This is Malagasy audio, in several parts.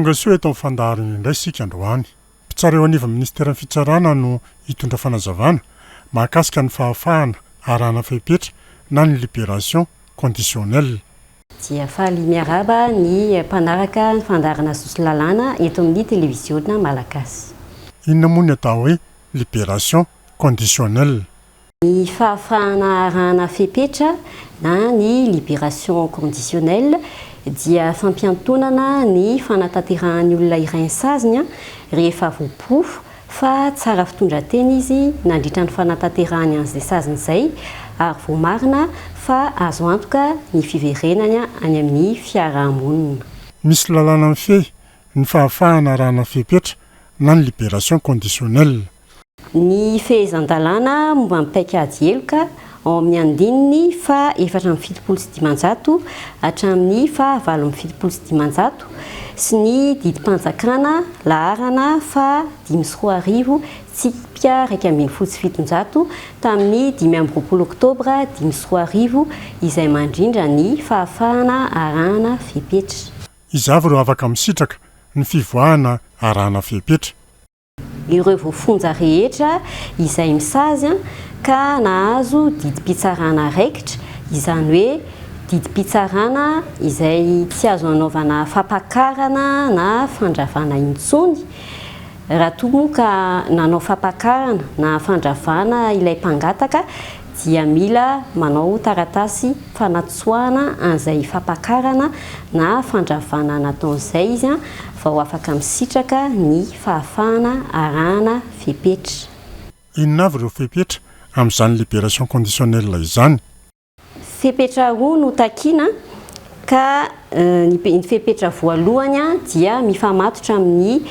Tonga soa eto amin'ny fandaharana indray isika androany. Mpitsara eo anivon'ny Minisiteran'ny Fitsarana no hitondra fanazavana mahakasika ny fahafahana arahana fepetra na ny libération conditionnelle. Dia faly miarahaba ny mpanaraka ny fandaharana Zo sy Lalàna eto amin'ny Televiziona Malagasy. Inona moa ny atao hoe libération conditionnelle? Ny fahafahana arahana fepetra na ny libération conditionnelle dia fampiantonana ny fanatanterahan'ny olona iray ny saziny rehefa voaporofo fa tsara fitondran-tena izy nandritra ny fanatanterahany an'izay saziny izay ary voamarina fa azo antoka ny fiverenany any amin'ny fiarahamonina. Misy lalàna mifehy ny fahafahana arahana fepetra na ny libération conditionnelle. Ny fehezan-dalàna momba ny paikady heloka ao amin'ny andininy faha 574 hatramin'ny faha 578 sy ny didim-panjakana laharana faha 2005 tsipika 711 tamin'ny 25 oktobra 2005 izay mandrindra ny fahafahana arahana fepetra. Iza avy ireo afaka misitraka ny fivoahana arahana fepetra? Ireo voafonja rehetra izay misazy ka nahazo didim-pitsarana raikitra, izany hoe didim-pitsarana izay tsy azo anaovana fampakarana na fandravana intsony, raha toa moa ka nanao fampakarana na fandravana ilay mpangataka dia mila manao taratasy fanatsoahana an'izay fampakarana na fandravana nataony izay izy vao afaka misitraka ny fahafahana arahana fepetra. Inona avy ireo fepetra amin'izany libération conditionnelle izany? Fepetra roa no takiana ka ny fepetra voalohany dia mifamatotra amin'ny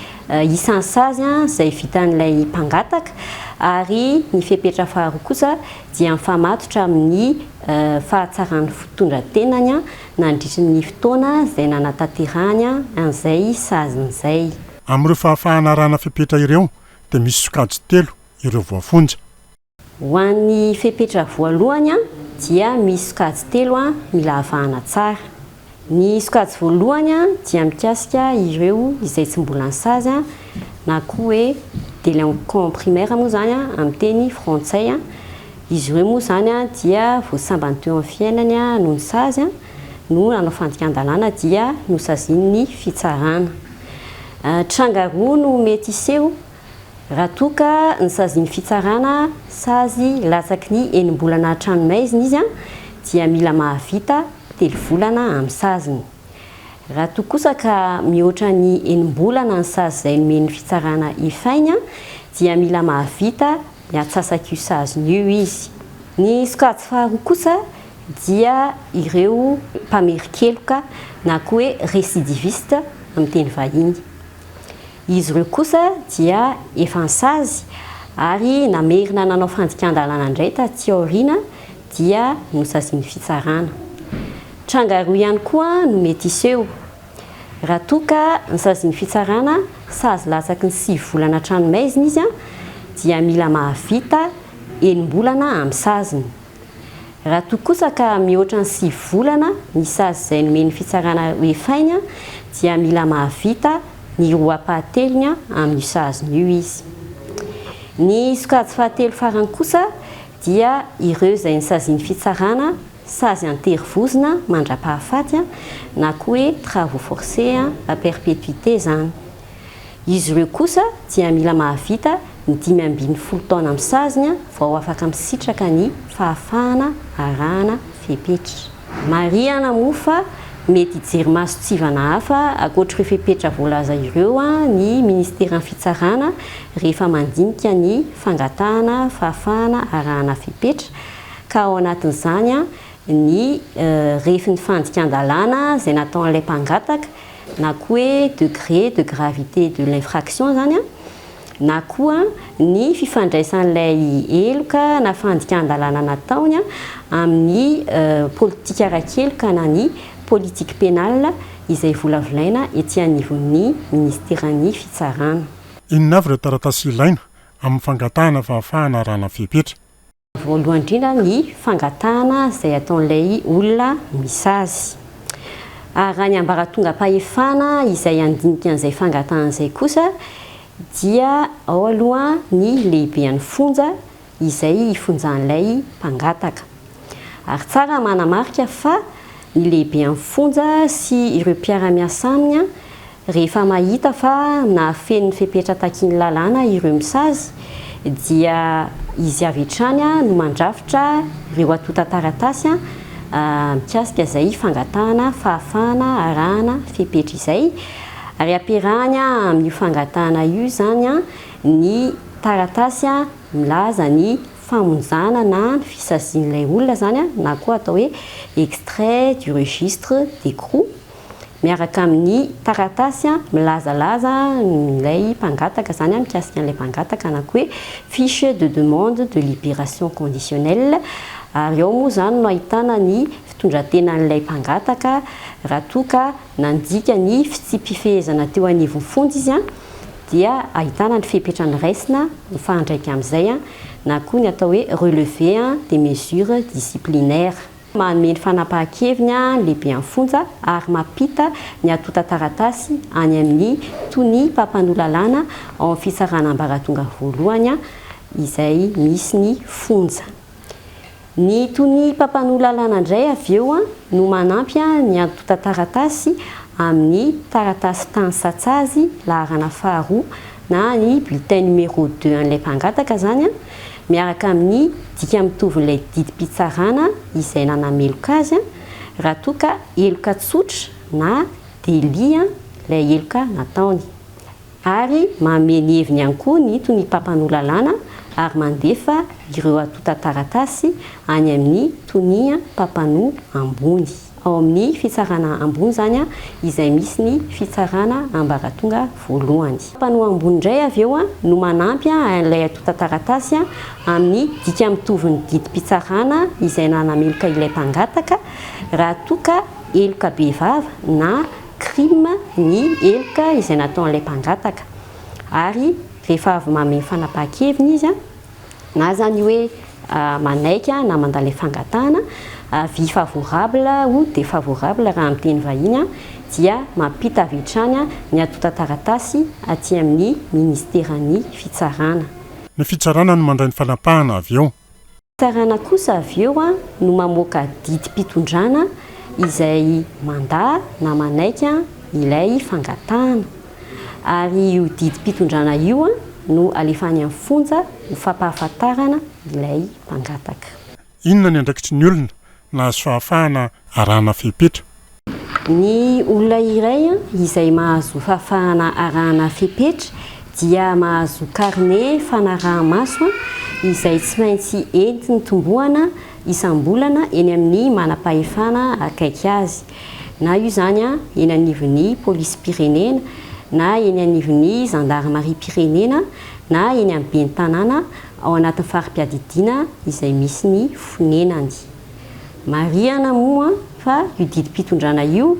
isan'ny sazy izay vitan'ilay mpangataka ary ny fepetra faharoa kosa dia mifamatotra amin'ny fahatsaran'ny fitondran-tenany nandritry ny fotoana izay nanatanterahany an'izay saziny izay. Amin'ireo fahafahana arahana fepetra ireo dia misy sokajy telo ireo voafonja. Ho an'ny fepetra voalohany dia misy sokajy telo mila avahana tsara. Ny sokajy voalohany dia mikasika ireo izay tsy mbola nisazy na koa hoe délinquant primaire moa izany amin'ny teny frantsay. Izy ireo moa izany dia vao sambany teo amin'ny fiainany no nisazy no nanao fandikan-dalàna dia nosazian'ny fitsarana. Tranga roa no mety hiseho raha toa ka nosazian'ny fitsarana sazy latsaky ny enim-bolana an-tranomaizina izy dia mila mahavita telo volana amin'ny saziny. Raha toa kosa ka mihoatra ny enim-bolana ny sazy izay nomen'ny fitsarana efainy dia mila mahavita ny antsasak'io saziny io izy. Ny sokajy faharoa kosa dia ireo mpamerin-keloka na koa hoe récidiviste amin'ny teny vahiny. Izy ireo kosa dia efa nisazy ary namerina nanao fandikan-dalàna indray taty aoriana dia nosazian'ny fitsarana. Tranga roa ihany koa no mety hiseho. Raha toa ka nosazian'ny fitsarana sazy latsaky ny sivy volana an-tranomaizina izy dia mila mahavita enim-bolana amin'ny saziny. Raha toa kosa ka mihoatra ny sivy volana ny sazy izay nomen'ny fitsarana hoefainy dia mila mahavita ny roa ampahatelony amin'io saziny io izy. Ny sokajy fahatelo farany kosa dia ireo izay nosazian'ny fitsarana Sazy an-terivozona mandra-pahafaty na koa hoe travaux forcés à perpétuité izany. Izy ireo kosa dia mila mahavita ny 15 taona amin'ny saziny vao afaka misitraka ny fahafahana arahana fepetra. Marihana moa fa mety hijery mason-tsivana hafa ankoatr'ireo fepetra voalaza ireo ny Ministeran'ny Fitsarana rehefa mandinika ny fangatahana fahafahana arahana fepetra ka ao anatin'izany ny refin'ny fandikan-dalàna izay nataon'ilay mpangataka na koa hoe degré de gravité de l'infraction izany na koa ny fifandraisan'ilay heloka na fandikan-dalàna nataony amin'ny politika ara-keloka na ny politique pénale izay volavolaina ety anivon'ny minisiteran'ny fitsarana. Inona avy ireo taratasy ilaina amin'ny fangatahana fahafahana arahana fepetra? Voalohany indrindra ny fangatahana izay ataon'ilay olona misazy. Ary raha ny ambaratongam-pahefana izay handinika an'izay fangatahana izay kosa dia ao aloha ny lehibean'ny fonja izay hifonjan'ilay mpangataka. Ary tsara manamarika fa ny lehibean'ny fonja sy ireo mpiara-miasa aminy rehefa mahita fa nahafeno ny fepetra takian'ny lalàna ireo misazy dia izy avy hatrany no mandrafitra ireo antontan-taratasy mikasika izay fangatahana fahafahana arahana fepetra izay ary ampiarahany amin'io fangatahana io izany ny taratasy milaza ny famonjana na ny fisazian'ilay olona izany na koa atao hoe extrait du registre d'écrou miaraka amin'ny taratasy milazalaza ilay mpangataka izany mikasika an'ilay mpangataka na koa hoe fiche de demande de libération conditionnelle ary ao moa izany no ahitana ny fitondran-tenan'ilay mpangataka raha toa ka nandika ny fitsipi-pifehezana teo anivon'ny fonja izy dia ahitana ny fepetra noraisina mifandraika amin'izay na koa ny atao hoe relevé des mesures disciplinaires. Manome ny fanapahan-keviny ny lehiben'ny fonja ary mampita ny antontan-taratasy any amin'ny tonia mpampanoa lalàna ao amin'ny fitsarana ambaratonga voalohany izay misy ny fonja. Ny tonia mpampanoa lalàna indray avy eo no manampy ny antontan-taratasy amin'ny taratasy tany satsazy laharana faharoa na ny bulletin numéro deux an'ilay mpangataka izany miaraka amin'ny dika mitovin'ilay didim-pitsarana izay nanameloka azy raha toa ka heloka tsotra na délit ilay heloka nataony. Ary manome ny heviny ihany koa ny tonia mpampanoa lalàna ary mandefa ireo antontan-taratasy any amin'ny tonia mpampanoa ambony. Ao amin'ny fitsarana ambony izany izay misy ny fitsarana ambaratonga voalohany. Mpampanoa ambony indray avy eo no manampy an'ilay antontan-taratasy amin'ny dika mitovin'ny didim-pitsarana izay nanameloka ilay mpangataka raha toa ka heloka bevava na crime ny heloka izay nataon'ilay mpangataka ary rehefa avy manome fanapahan-keviny izy na izany hoe manaiky na mandà ilay fangatahana, avis favorable ou défavorable raha amin'ny teny vahiny, dia mampita avy hatrany ny antontan-taratasy aty amin'ny ministeran'ny fitsarana. Ny fitsarana no mandray ny fanapahana avy eo. Fitsarana kosa avy eo no mamoaka didim-pitondrana izay mandà na manaiky ilay fangatahana. Ary io didim-pitondrana io no alefa any amin'ny fonja ho fampahafantarana ilay mpangataka. Inona ny andraikitry ny olona nahazo fahafahana arahana fepetra? Ny olona iray izay mahazo fahafahana arahana fepetra dia mahazo karne fanaraha-maso izay tsy maintsy entiny tombohana isam-bolana eny amin'ny manam-pahefana akaiky azy. Na io izany eny anivon'ny polisim-pirenena, na eny anivon'ny zandarimariam-pirenena, na eny amin'ny ben'ny tanàna ao anatin'ny fari-piadidiana izay misy ny fonenany. Marihana moa fa io didim-pitondrana io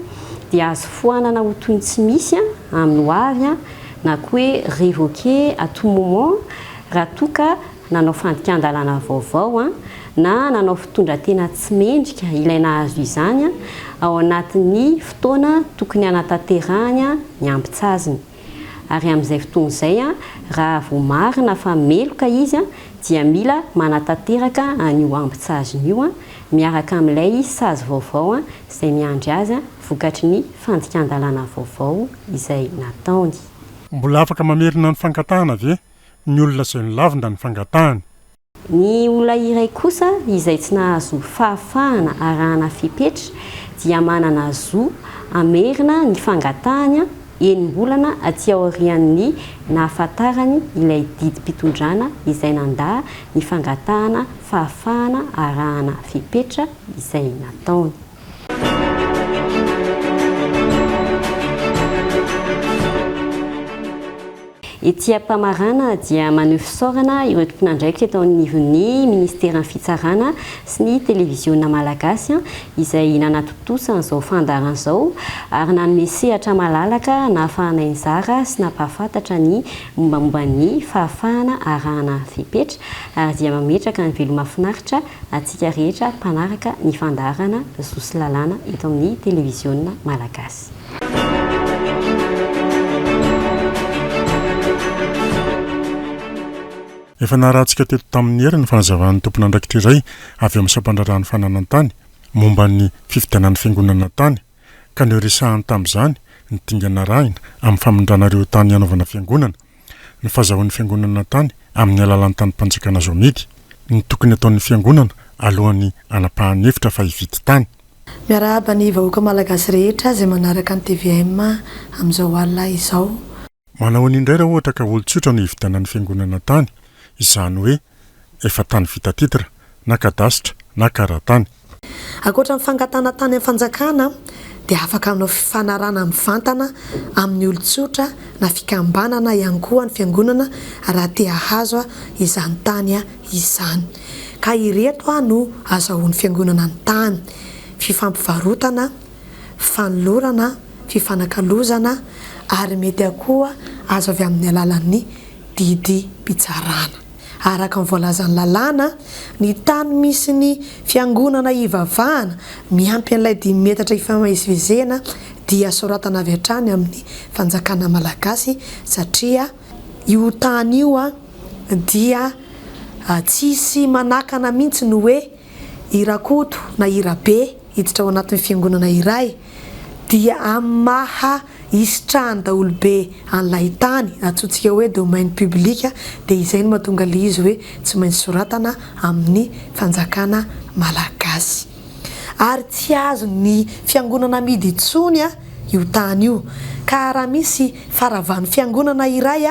dia azo foanana ho toy ny tsy misy amin'ny ho avy na koa hoe révoqué à tout moment raha toa ka nanao fandikan-dalàna vaovao na nanao fitondran-tena tsy mendrika ilay nahazo izany ao anatin'ny fotoana tokony hanatanterahany ny ambin-tsaziny. Ary amin'izay fotoana izay, raha voamarina fa meloka izy dia mila manatanteraka an'io ambin-tsaziny io miaraka amin'ilay sazy vaovao izay miandry azy vokatry ny fandikan-dalàna vaovao izay nataony. Mbola afaka mamerina ny fangatahana ve ny olona izay nolavina ny fangatahany? Ny olona iray kosa izay tsy nahazo fahafahana arahana fepetra dia manana zo hamerina ny fangatahany enim-bolana aty aorian'ny nahafantarany ilay didim-pitondrana izay nandà ny fangatahana fahafahana arahana fepetra izay nataony. Ety am-pamarana dia maneho fisaorana ireo tompon'andraikitra eto anivon'ny Ministeran'ny Fitsarana sy ny Televiziona Malagasy izay nanatontosa an'izao fandaharana izao ary nanome sehatra malalaka nahafahanay nizara sy nampahafantatra ny mombamomba ny fahafahana arahana fepetra ary dia mametraka ny veloma finaritra antsika rehetra mpanaraka ny fandaharana Zo sy Lalàna eto amin'ny Televiziona Malagasy. Efa narahantsika teto tamin'ny hery ny fanazavan'ny tompon'andraikitra iray avy ao amin'ny sampandraharahan'ny fananan-tany momba ny fividianan'ny fiangonana tany ka noresahany tamin'izany ny dingana arahina amin'ny famindrana ireo tany hanaovana fiangonana, ny fahazahoan'ny fiangonana tany amin'ny alalan'ny tanim-panjakana azo amidy, ny tokony hataon'ny fiangonana alohan'ny hanapahany hevitra fa hividy tany. Miarahaba ny vahoaka malagasy rehetra izay manaraka ny tvm amin'izao alina izao. Manao an'io indray raha ohatra ka olon-tsotra no hividianan'ny fiangonana tany, izany hoe efa tany vita titre, na kadasitra, na kara-tany. Ankoatra ny fangatahana tany amin'ny fanjakana dia afaka manao fifanarahana mivantana amin'ny olon-tsotra na fikambanana ihany koa ny fiangonana raha te hahazo izany tany izany. Ka ireto no azahoan'ny fiangonana ny tany, fifampivarotana, fanolorana, fifanakalozana ary mety koa azo avy amin'ny alalan'ny didim-pitsarana. Araka ny voalazan'ny lalàna, ny tany misy ny fiangonana hivavahana miampy an'ilay dimy metatra ifamezivezena dia soratana avy hatrany amin'ny fanjakana malagasy satria io tany io dia tsisy manakana mihitsy ny hoe i Rakoto na i Rabe hiditra ao anatin'ny fiangonana iray dia amin'ny maha isitrahan'ny daholobe an'ilay tany, antsointsika hoe domaine public, dia izay no mahatonga ilay izy hoe tsy maintsy soratana amin'ny fanjakana malagasy. Ary tsy azon'ny fiangonana amidy intsony io tany io. Ka raha misy faharavan'ny fiangonana iray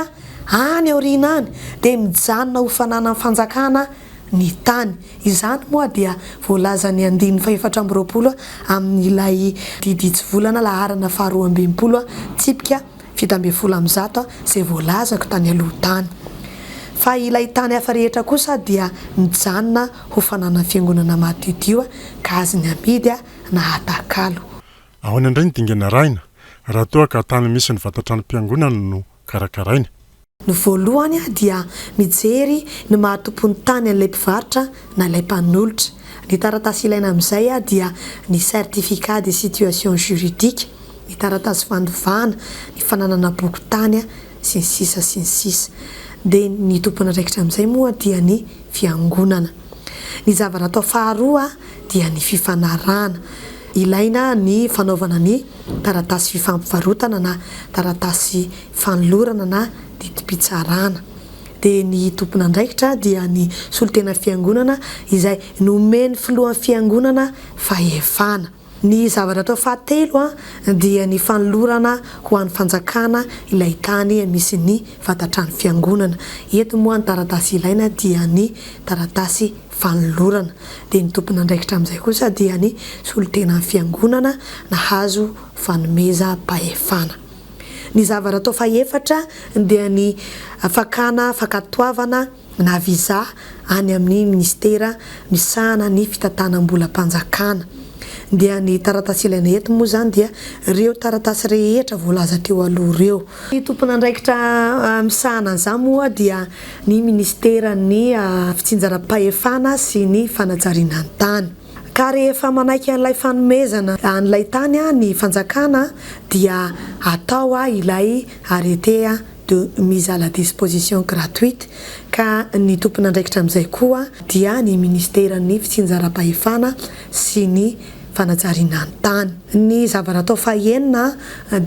any aoriana any dia mijanona ho fananan'ny fanjakana ny tany. Izany moa dia voalazan'ny andininy fahefatra amby roapolo amin'ilay didy hitsivolana laharana faharoa amby enimpolo tsipika 117 izay voalazako tany aloha tany. Fa ilay tany hafa rehetra kosa dia mijanona ho fananan'ny fiangonana madiodio ka azony amidy na atakalo. Ahoana indray ny dingana arahina raha toa ka tany misy ny vatan-tranom-piangonana no karakaraina? Ny voalohany dia mijery ny maha tompon'ny tany an'ilay mpivarotra na ilay mpanolotra. Ny taratasy ilaina amin'izay dia ny certificat de situation juridique, ny taratasy fandovana, ny fananana boky tany, sy ny sisa sy ny sisa. Dia ny tompon'andraikitra amin'izay moa dia ny fiangonana. Ny zavatra atao faharoa dia ny fifanarahana. Ilaina ny fanaovana ny taratasy fifampivarotana na taratasy fanolorana na didim-pitsarana. Dia ny tompon'andraikitra dia ny solontenan'ny fiangonana izay nomen'ny filohan'ny fiangonana fahefana. Ny zavatra atao fahatelo dia ny fanolorana ho an'ny fanjakana ilay tany misy ny vatan-trano fiangonana. Eto moa ny taratasy ilaina dia ny taratasy fanolorana. Dia ny tompon'andraikitra amin'izay kosa dia ny solontenan'ny fiangonana nahazo fanomezam-pahefana. Ny zavatra atao fahefatra dia ny fakana fankatoavana na visa any amin'ny minisitera misahana ny fitantanam-bolam-panjakana. Dia ny taratasy ilaina eto moa izany dia ireo taratasy rehetra voalaza teo aloha ireo. Ny tompon'andraikitra misahana an'izany moa dia ny minisiteran'ny fitsinjaram-pahefana sy ny fanajariana ny tany. Ka rehefa manaiky an'ilay fanomezana an'ilay tany ny fanjakana dia atao ilay arrêté de mise à la disposition gratuite ka ny tompon'andraikitra amin'izay koa dia ny minisiteran'ny fitsinjaram-pahefana sy ny fanajariana ny tany. Ny zavatra atao fahenina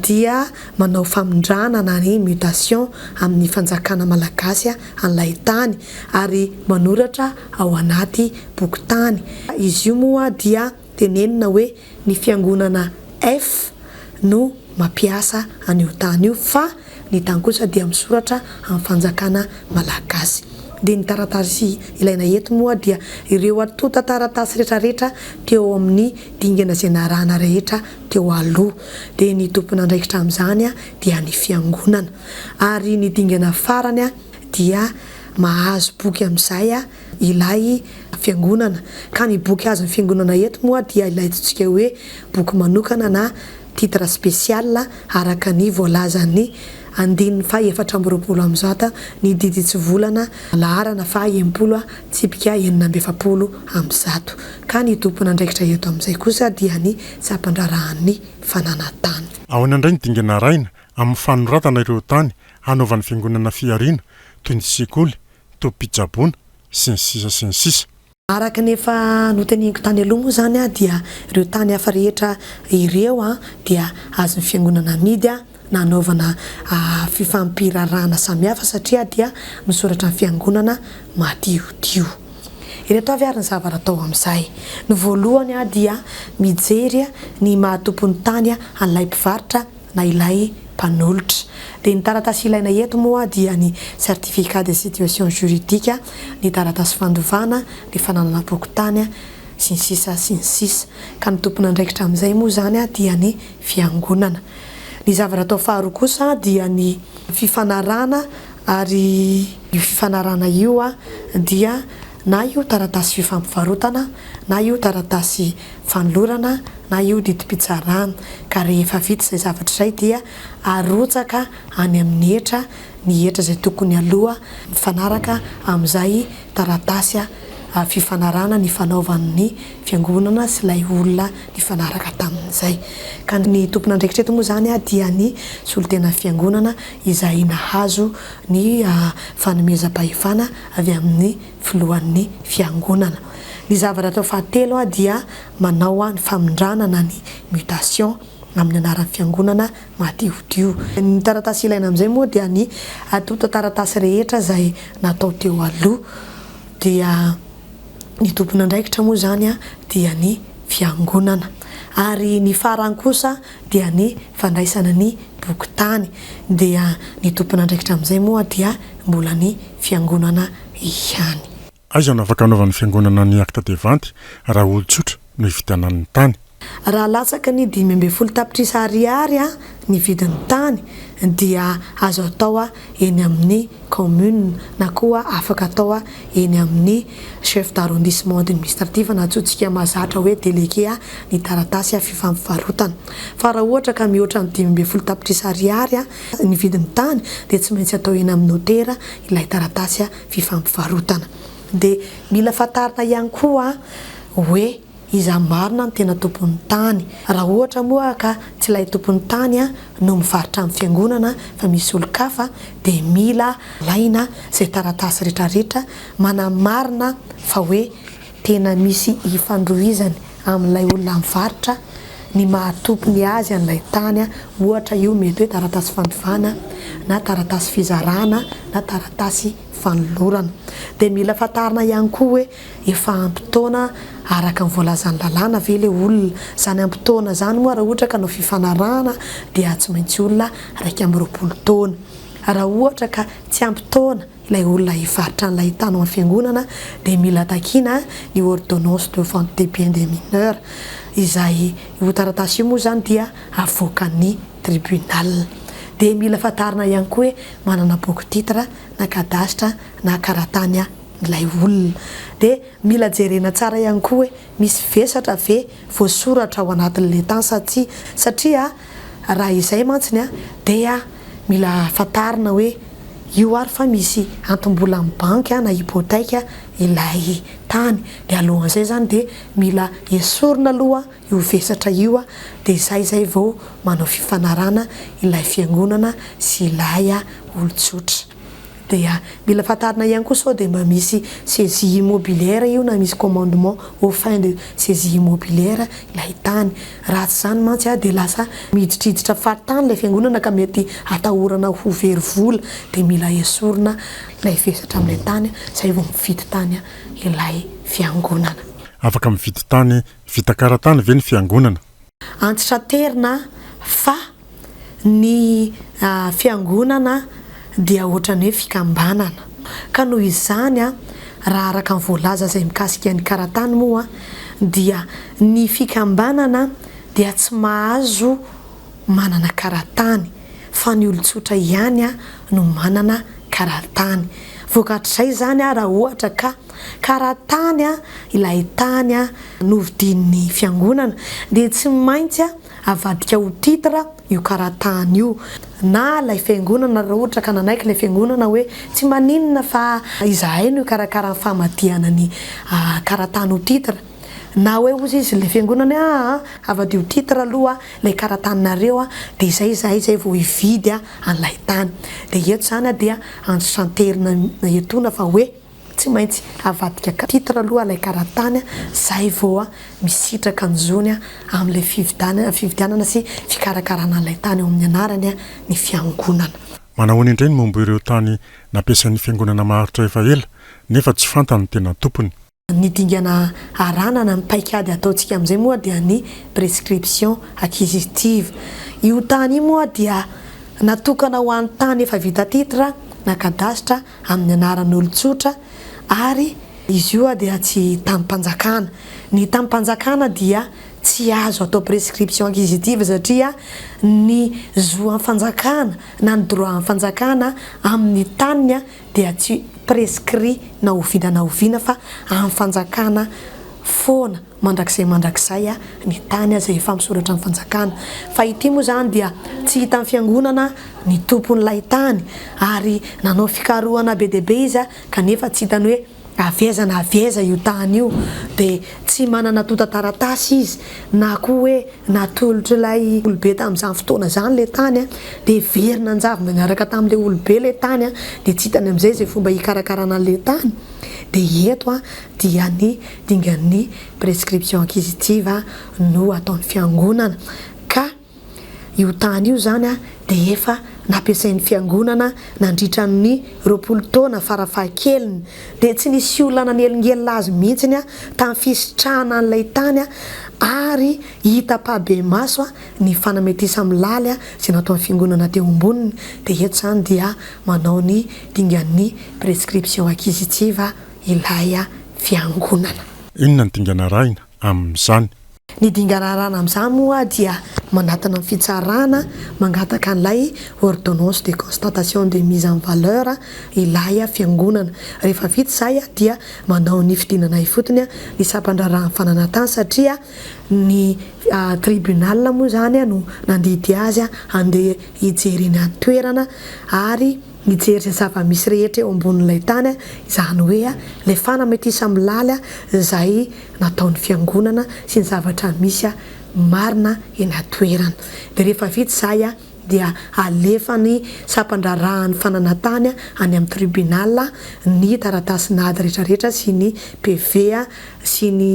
dia manao famindrana na ny mutation amin'ny fanjakana malagasy an'ilay tany ary manoratra ao anaty bokin-tany. Izy io moa dia tenenina hoe ny fiangonana F no mampiasa an'io tany io fa ny tany kosa dia misoratra amin'ny fanjakana malagasy. Dia ny taratasy ilaina eto moa dia ireo antontan-taratasy retraretra teo amin'ny dingana izay narahana rehetra teo aloha. Dia ny tompon'andraikitra amin'izany dia ny fiangonana. Ary ny dingana farany dia mahazo boky amin'izay ilay fiangonana. Ka ny boky azon'ny fiangonana eto moa dia ilay antsointsika hoe boky manokana na titre spécial araka ny voalazan'ny andininy faha 124 ny didy hitsivolana laharana faha 60 tsipika 146. Ka ny tompon'andraikitra eto amin'izay kosa dia ny sampandraharahan'ny fananan-tany. Ahoana indray ny dingana arahina amin'ny fanoratana ireo tany hanaovan'ny fiangonana fihariana toy ny sekoly, tobim-pitsaboana, sy ny sisa sy ny sisa. Araka ny efa noteneniko tany aloha moa izany dia ireo tany hafa rehetra ireo dia azon'ny fiangonana amidy na anaovana fifampiraharahana samihafa satria dia misoratra ny fiangonana madiodio. Ireto avy ary ny zavatra atao amin'izay. Ny voalohany dia mijery ny maha tompon'ny tany an'ilay mpivarotra na ilay mpanolotra. Dia ny taratasy ilaina eto moa dia ny certificat de situation juridique, ny taratasy fandovana, ny fananana bokin-tany, sy ny sisa sy ny sisa. Ka ny tompon'andraikitra amin'izay moa izany dia ny fiangonana. Ny zavatra atao faharoa kosa dia ny fifanarahana ary io fifanarahana io dia na io taratasy fifampivarotana na io taratasy fanolorana na io didim-pitsarana ka rehefa vita izay zavatra izay dia arotsaka any amin'ny hetra ny hetra izay tokony aloa mifanaraka amin'izay taratasy fifanarahana nifanaovan'ny fiangonana sy ilay olona nifanaraka tamin'izay. Ka ny tompon'andraikitra eto moa izany dia ny solontenan'ny fiangonana izay nahazo ny fanomezam-pahefana avy amin'ny filohan'ny fiangonana. Ny zavatra atao fahatelo dia manao ny famindrana na ny mutation amin'ny anaran'ny fiangonana madiodio. Ny taratasy ilaina amin'izay moa dia ny antontan-taratasy rehetra izay natao teo aloha. Dia ny tompon'andraikitra moa izany dia ny fiangonana. Ary ny farany kosa dia ny fandraisana ny bokin-tany. Dia ny tompon'andraikitra amin'izay moa dia mbola ny fiangonana ihany. Aiza no afaka anaovan'ny fiangonana ny acte de vente raha olon-tsotra no hividianany ny tany? Raha latsaky ny 15 tapitrisa ariary ny vidin'ny tany dia azo atao eny amin'ny kaominina na koa afaka atao eny amin'ny chef d'arrondissement administratif na antsointsika mahazatra hoe délégué ny taratasy fifampivarotana. Fa raha ohatra ka mihoatra ny 15 tapitrisa ariary ny vidin'ny tany dia tsy maintsy atao eny amin'ny notera ilay taratasy fifampivarotana. Dia mila fantarina ihany koa hoe iza marina no tena tompon'ny tany. Raha ohatra moa ka tsy ilay tompon'ny tany no mivarotra amin'ny fiangonana fa misy olon-kafa dia mila alaina izay taratasy retraretra manamarina fa hoe tena misy ifandrohizany amin'ilay olona mivarotra ny maha tompony azy an'ilay tany, ohatra io mety hoe taratasy fandovana na taratasy fizarana na taratasy fanolorana. Dia mila fantarina ihany koa hoe efa ampy taona araka ny voalazan'ny lalàna ve ilay olona. Izany ampy taona izany moa raha ohatra ka hanao fifanarahana dia tsy maintsy olona 21 taona. Raha ohatra ka tsy ampy taona ilay olona hivarotra an'ilay tany ao amin'ny fiangonana dia mila takiana ny ordonnance de vente des biens des mineurs izay io taratasy io moa izany dia avoakan'ny tribunal. Dia mila fantarina ihany koa hoe manana boky titre na cadastre na karatany ilay olona. Dia mila jerena tsara ihany koa hoe misy vesatra ve voasoratra ao anatin'ilay tany sa tsia satria raha izay mantsiny dia mila fantarina hoe io ary fa misy antom-bola amin'ny banky na hypothèque ilay tany dia alohan'izay izany dia mila esorina aloha io vesatra io dia izay izay vao manao fifanarahana ilay fiangonana sy ilay olon-tsotra. Dia mila fantarina ihany koa sao dia mba misy saisie immobilière io na misy commandement aux fins de saisie immobilière ilay tany. Raha tsy izany mantsy dia lasa miditriditra fahatany ilay fiangonana ka mety atahorana ho very vola. Dia mila esorina ilay vesatra amin'ilay tany izay vao mividy tany ilay fiangonana. Afaka mividy tany vita karatany ve ny fiangonana? Antitraterina fa ny fiangonana dia ohatran'ny hoe fikambanana. Ka noho izany, raha araka ny voalaza izay mikasika ny karatany moa dia ny fikambanana dia tsy mahazo manana karatany fa ny olon-tsotra ihany no manana karatany. Vokatr'izay izany raha ohatra ka karatany ilay tany novidian'ny fiangonana dia tsy maintsy avadika ho titre io karatany io na ilay fiangonana raha ohatra ka nanaiky ilay fiangonana hoe tsy maninona fa izahay no hikarakara ny famadihana ny karatany ho titre na hoe hozy izy ilay fiangonana hoe aa avadiho titre aloha ilay karataninareo dia izay izahay izay vao hividy an'ilay tany dia eto izany dia antitranterina etoana fa hoe Tsy maintsy avadika titre aloha ilay karatany zay vao misitraka ny zony amin'ilay fividianana sy fikarakarana an'ilay tany eo amin'ny anarany ny fiangonana. Manahoana indray ny momba ireo tany nampiasain'ny fiangonana maharitra efa ela nefa tsy fantany ny tena tompony? Ny dingana arahana na ny paikady ataontsika amin'izay moa dia ny prescription acquisitive. Io tany io moa dia natokana ho an'ny tany efa vita titre na cadastre amin'ny anaran'olon-tsotra ary izy io dia tsy tanim-panjakana. Ny tanim-panjakana dia tsy azo atao prescription acquisitive satria ny zo an'ny fanjakana na ny droit an'ny fanjakana amin'ny taniny dia tsy prescrit na oviana na oviana fa an'ny fanjakana foana. mandrakizay mandrakizay ny tany aza efa misoratra amin'ny fanjakana. Fa ity moa izany dia tsy hitan'ny fiangonana ny tompon'ilay tany ary nanao fikarohana be dia be izy kanefa tsy hitany hoe avy aiza na avy aiza io tany io dia tsy manana antontan-taratasy izy na koa hoe natolotr'ilay olobe tamin'izany fotoana izany ilay tany dia very nanjavona niaraka tamin'ilay olobe ilay tany dia tsy hitany amin'izay izay fomba hikarakarana an'ilay tany. Dia eto dia ny dingan'ny prescription acquisitive no ataon'ny fiangonana ka io tany io izany dia efa nampiasain'ny fiangonana nandritra ny 20 taona farafahakeliny dia tsy nisy olona nanelingelina azy mihitsiny tamin'ny fisitrahana an'ilay tany ary hita ampahibemaso ny fanametisa-milaly izay nataon'ny fiangonana teo amboniny dia eto izany dia manao ny dingan'ny prescription acquisitive ilay fiangonana. Inona ny dingana arahina amin'izany? Ny dingana arahina amin'izany moa dia manatona ny fitsarana mangataka an'ilay ordonnance de constatation de mise en valeur ilay fiangonana. Rehefa vita izay dia manao ny fidinana ifotony ny sampandraharahan'ny fananantany satria ny tribunal moa izany no nandidy azy handeha hijery eny an-toerana ary Mijery izay zava-misy rehetra eo ambonin'ilay tany, izany hoe ilay fanametisa-milaly izay nataon'ny Fiangonana sy ny zavatra misy marina eny an-toerana. Dia rehefa vita izay dia alefan'ny sampan-draharahan'ny fananantany any amin'ny tribunal ny taratasin'ady rehetrarehetra sy ny PV sy ny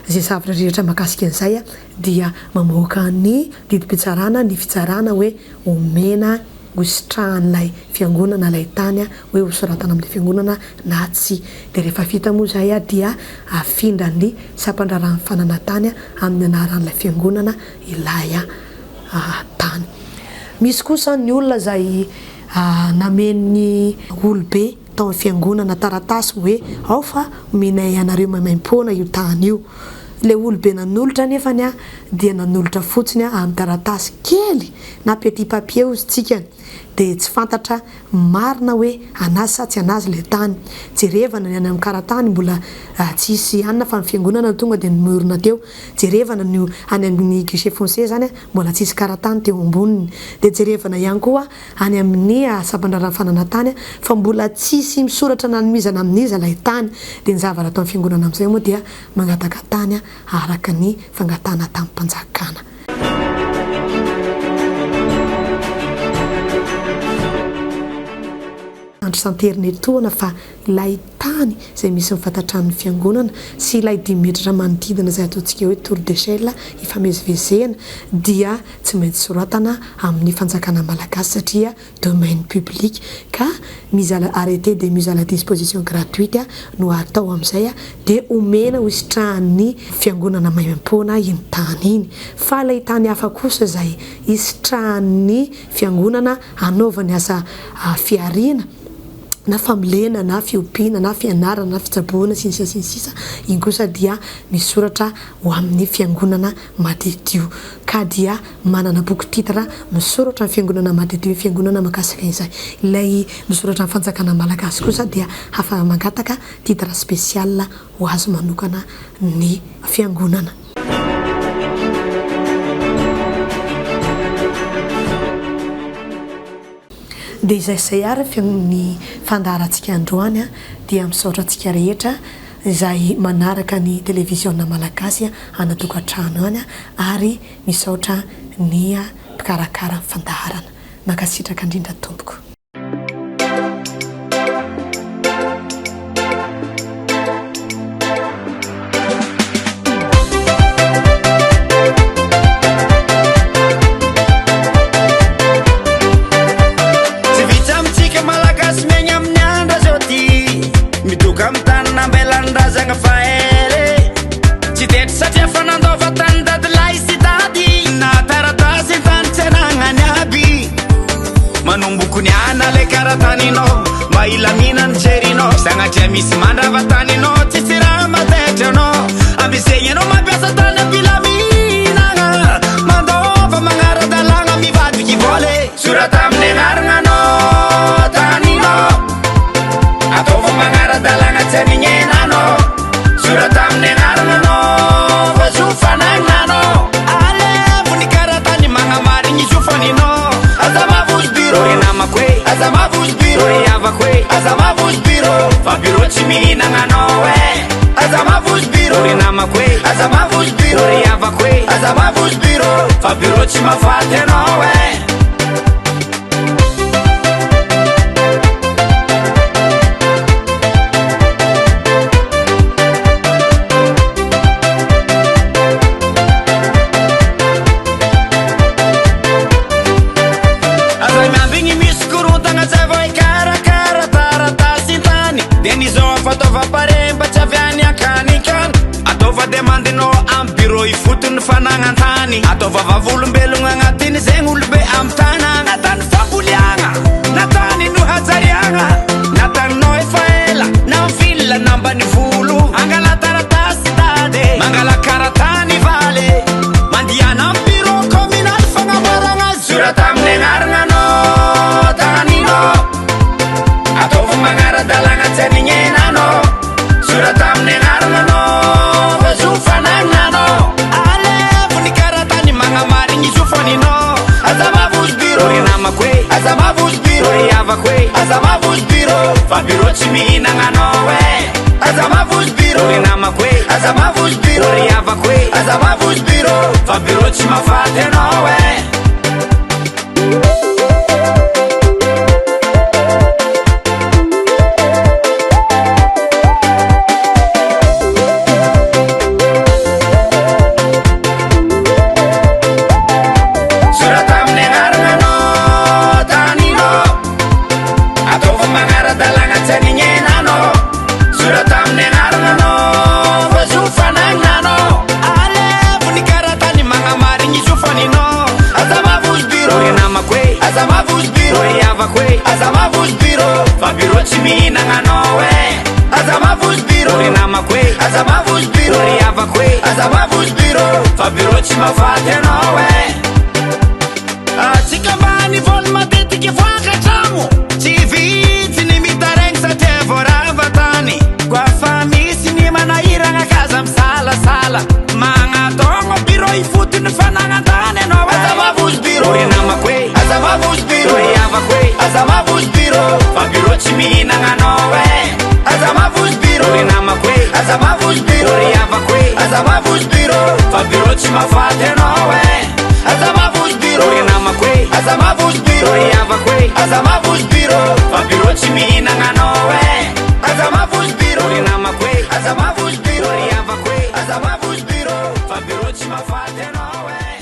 izay zavatra rehetra mahakasika an'izay dia mamoaka ny didim-pitsarana ny fitsarana hoe omena hositrahan'ilay fiangonana ilay tany hoe hosoratana amin'ilay fiangonana na tsia. Dia rehefa vita moa izay dia afindran'ny sampandraharahan'ny fananantany amin'ny anaran'ilay fiangonana ilay tany. Misy kosa ny olona izay namen'ny olobe tao amin'ny fiangonana taratasy hoe ao fa omenay anareo maimaimpoana io tany io. Ilay olobe nanolotra anefany dia nanolotra fotsiny amin'ny taratasy kely na petit papier hozy tsika dia tsy fantatra marina hoe anazy sa tsy anazy ilay tany. Jerevana ny any amin'ny karatany mbola tsisy anona fa ny fiangonana no tonga dia niorina teo. Jerevana ny any amin'ny guichet foncier zany mbola tsisy karatany teo amboniny. Dia jerevana ihany koa any amin'ny sampandraharahan'ny fananantany fa mbola tsisy misoratra na amin'iza na amin'iza ilay tany. Dia ny zavatra ataon'ny fiangonana amin'izay moa dia mangataka tany araka ny fangatahana tamim-panjakana. Andry Santerine-tohana fa ilay tany izay misy ny vatatranon'ny fiangonana sy ilay dimy metatra manodidina izay ataontsika hoe tour d'échelle ifamezivezena dia tsy maintsy soratana amin'ny fanjakana malagasy satria domaine public ka mise à la arrêté de mise à la disposition gratuite no atao amin'izay dia omena ho sitrahan'ny fiangonana maimaimpoana iny tany iny fa ilay tany hafa kosa izay hisitrahan'ny fiangonana hanaovany asa fihariana. na fambolena na fiompiana na fianarana na fitsaboana sy ny sisa sy ny sisa, iny kosa dia misoratra ho amin'ny fiangonana madiodio ka dia manana boky titre misoratra ny fiangonana madiodio ny fiangonana makasika izay. Ilay misoratra amin'ny fanjakana malagasy kosa dia hafa mangataka titre spécial ho azy manokana ny fiangonana. Dia izay izay ary ny fandaharantsika androany dia misaotra antsika rehetra izay manaraka ny televiziona malagasy any an-tokantrano any ary misaotra ny mpikarakara ny fandaharana. Mankasitraka indrindra tompoko. Tsy vitsy amintsika Malagasy miaigna amin'ny andro zao ty Midoka amin'ny tany nambelan'ny razagna fa ela e Tsy tendry satria fa nandova tany dadilahy sy dady Na taratasy tany tsy anagnany aby Manomboko ny ana le karataninao Mba hilamina ny jerinao Sagnatria misy mandrava taninao Tsisy raha mataitra anao Ampiasaigny anao mampiasa tany am-pilaminagna Mandova magnara-dalàgna mivadiky vola e Sorata amin'ny agnaragnanao taninao Ataova magnara-dalàgna tsy anignenanao Sorata amin'ny agnaragnanao fa zo fanagnanao Alevo ny karatany magnamarigny zo faninao Aza mavozo bureau Ry namako e Aza mavozo bureau Ry havako e Aza mavozo bureau Fa bureau tsy mihinagna anao e Aza mavozo bureau Ry namako e Aza mavozo bureau Ry havako e Aza mavozo bureau Fa bureau tsy mahafaty anao e Aza miambigny misy korontagna zay vao hikarakara taratasy tany Dia nizao fataova pare mba tsy avy any ankanikany Ataova demandinao am bureau ifotony fanagnan-tany Ataova vavolombelogno agnatiny zegny olobe am tanagna Na tany famboliagna na tany nohajariagna Na taninao efa ela na ville na ambanivolo Angala taratasy dada e Mangala karatany valy e Mandiana am bureau communal fagnamboaragna azy Sorata amin'ny agnaragnanao taninao Ataovy magnara-dalàgna tsy anignenanao Sorata amin'ny agnaragnanao fa zo fanagnanao Alevo ny karatany magnamarigny zo faninao Aza mavozo bureau Ry namako e Aza mavozo bureau Ry havako e Aza mavozo bureau Fa bureau tsy mihinagna anao e Aza mavozo bureau Ry namako e Aza mavozo bureau Ry havako e Aza mavozo bureau Fa bureau tsy mahafaty anao e Sorata amin'ny agnaragnanao taninao Ataovy magnara-dalàgna tsy anignenanao Sorata amin'ny agnaragnanao fa zo fanagnanao Alevo ny karatany magnamarigny zo faninao Aza mavozo bureau Ry namako e Aza mavozo bureau Ry havako e Aza mavozo bureau Fa bureau tsy mihinagna anao e Aza mavozo bureau Ry namako e Aza mavozo bureau Ry havako e Aza mavozo bureau Fa bureau tsy mahafaty anao e Atsika ambanivolo matetiky voakatragno Tsy vitsy ny mitaraigny satria voarava tany Koa fa misy ny manahiragna k'aza misalasala Magnatôgno bureau ifotony fanagnan-tany anao e Aza mavozo bureau Ry namako e Aza mavozo bureau Ry havako e Aza mavozo bureau Fa bureau tsy mihinagna anao e Aza mavozo bureau Ry namako e Aza mavozo bureau Ry havako e Aza mavozo bureau Fa bureau tsy mahafaty anao e Aza mavozo bureau Ry namako e Aza mavozo bureau Ry havako e Aza mavozo bureau Fa bureau tsy mihinagna anao e Aza mavozo bureau Ry namako e Aza mavozo bureau Ry havako e Aza mavozo bureau Fa bureau tsy mahafaty anao e.